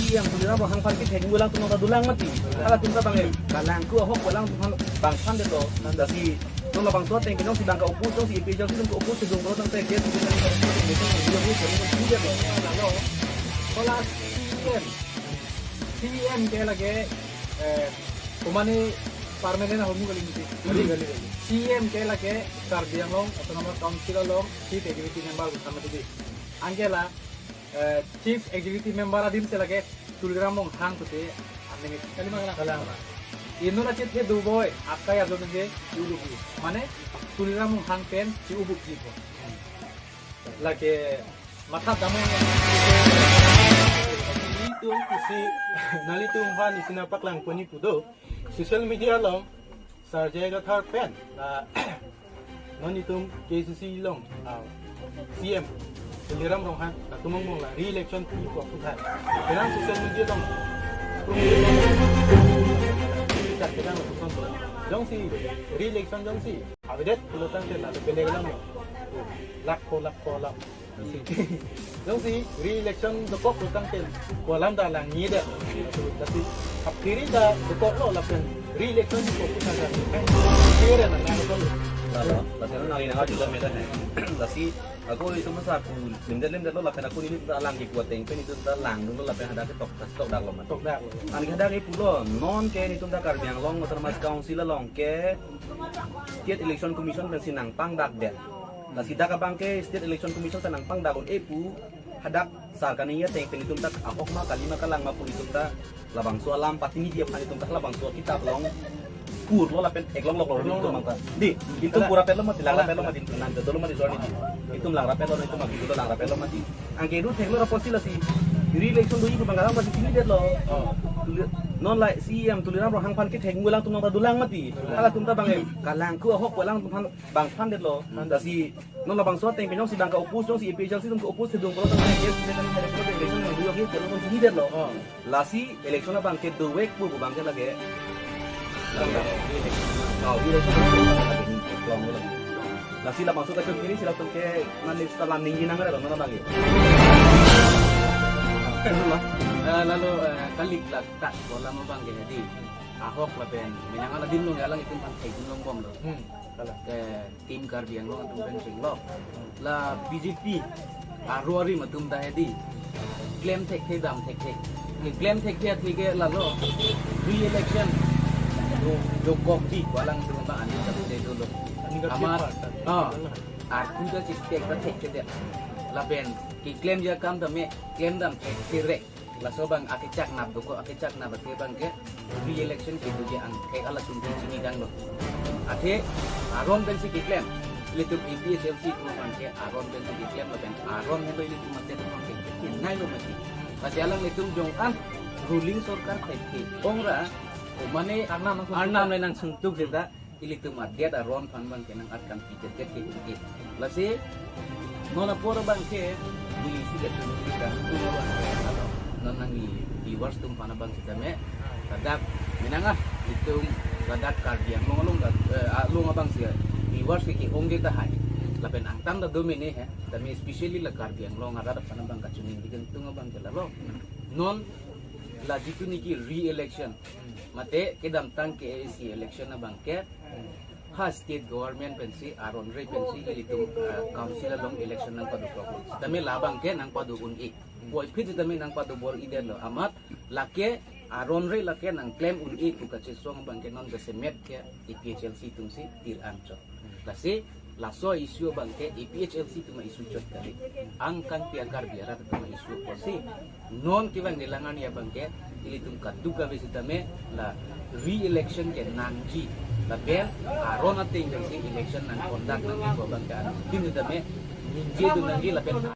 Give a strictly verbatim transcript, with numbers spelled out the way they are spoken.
C E M Tuliram Ronghang aphan kethek nanglang atum nangta dolang mati. Halatum ta bang, eh, kalang ku ahok balang atum aphan bang aphan detlo. Lasi non labangso ateng ke jongsi bang ka-oppose, jongsi A P H L C atum ka-oppose si dong tangte ke, C E M ke lake, eh, komane permanent ahormu kali mati. Kali, kali, kali. C E M ke lake Karbi Anglong Autonomous Council along Chief Executive Member utama tadi. Anke la, eh, Chief Executive Member adim si lake Tuliram Ronghang pusi aning kali ma kalang. Kalang. Inut achit ke duboi, akai arlo nangke chiubuji. Mane Tuliram Ronghang pen chiubuji po. Lake matha damai. Nelitum pusi, nelitum aphan isi nangpaklang poni pu do. Social media along Sir J I Kathar pen, ah, non itum K C C along, ah, C E M Tuliram Ronghang, latum angbong la re-election pi pu aphuthak. Penang social media along. Chak kedang lapuson. Jongsi re-election jongsi avedet pulo tangte la beleg alam lo. Lakh ko lakh ko lakh. Jongsi re-election dokok lo tangte ko alam ta langni det. Lasi aphi ta dokoklo lapen re-election dokok lo tangte. Kere na na ko. Lalo, lasi na nang ina haju da meda hai. Lasi ako itum masa ku limdet limdetlo lapen ako nelitum ta lang kipu ateng pen itum ta langdunlo lapen hadak ke tok, tok daklo mati. Tok daklo. Anke hadak ke pulo, non ke nelitum ta Karbi Anglong Autonomous Council along ke State Election Commission pensi nangpangdakdet. Lasi dak abang ke State Election Commission ta nangpangdak un-e pu hadak sar kaningje ateng pen itum ta ahok ma kali ma kalang ma pu itum ta labangso alam patini dia aphan itum ta labangso kitap along kurlo lapen theklonglo kurlo itum ta. Di, itum pura pelo mati, lang pelo mati, nang dolo mati, sorry di. Itum lang pelo, itum mati, dolo lang pelo mati. Anke itum theklo ra apotsi lasi re-election doji pu bang kalang mati chinidetlo. Oh. Tuli-, non la C E M Tuliram Ronghang aphan kethek nanglang atum nangta dolang mati. Halatum ta bang, eh, kalang ku ahok balang atum aphan bang aphan detlo. Hmm. Lasi non labangso ateng pen jongsi bang ka-oppose, jongsi A P H L C atum ka-oppose si dong pulo tangte ke, election nang doji ke, election chinidetlo. Oh. Lasi election abang ke dovek pu abang ke lake. Lake. Oh, election lake ni, klong lake. Lasi labangso kachongkiri si latum ke nang lista lam ningje nang ada mana lagi. Eh, lalu, eh, kali klak tak bola abang ke di. Ahok lapen menang adim along alang itum aphan thek dunlong bomlo. Hmm. Kalang. Eh, Team Karbi Anglong atum pen chinglo. La B J P aro arim atum ta hedi. Klem thekthe dam thekthe. Ni klem thekthe athe ke lalo re-election. Jo, jokok di balang atum ta ani ta de dolo. Ani ka amat, ah, arpu ta chiktek ta thekthe det. Lapen keklem akam tame klem dam thekthe rek. Laso abang akechak nap dokok, akechak nap athe abang ke re-election kedoji angthek halatum pen chinidanglo. Athe aron pensi keklem, ilitum A P H L C atum abang ke aron pensi keklem lapen aron helo ilitum mate atum abang ke kenailo mati. Lasi alanglitum jong an ruling sorkar pen ke ong ra, o mane Arnam nang sungtuk. Arnam le nang sungtuk seta, ilitum adet aron aphan abang ke nang-at kan pi det det ke ungke. Lasi non apor abang ke buli si det sunu kita tu abang ke alo. Non nangli viewers atum aphan abang sitame ladak menang ah, itum ladak Karbi Anglong along, eh, along abang si viewers ke ke ongke tahai. Lapen angtan ta do mene he, tame especially la Karbi Anglong arat aphan abang kachoningri kangtung abang ke lalo. Non la jitu niki re-election mate kedamtang K A A C election abang ke ha state government pensi aron re pensi ilitum, eh, council along election nangpado program. Tame labang ke nangpado un-e. Puvoiphit tame nangpado bor-idetlo. Amat lake aron re lake nangklem un-e pu kachesong abang ke non jasemet ke A P H L C atum si tir anchot. Lasi laso issue abang ke A P H L C atum issue chot kali. Angkang pi a Karbi arat atum issue pusi. Non kevang nelang arni abang ke ilitum kadokave sitame la re-election ke nangji. Lapen aron ateng jongsi election nang conduct nangji pu abang ke adim sitame ningje dun nangji lapen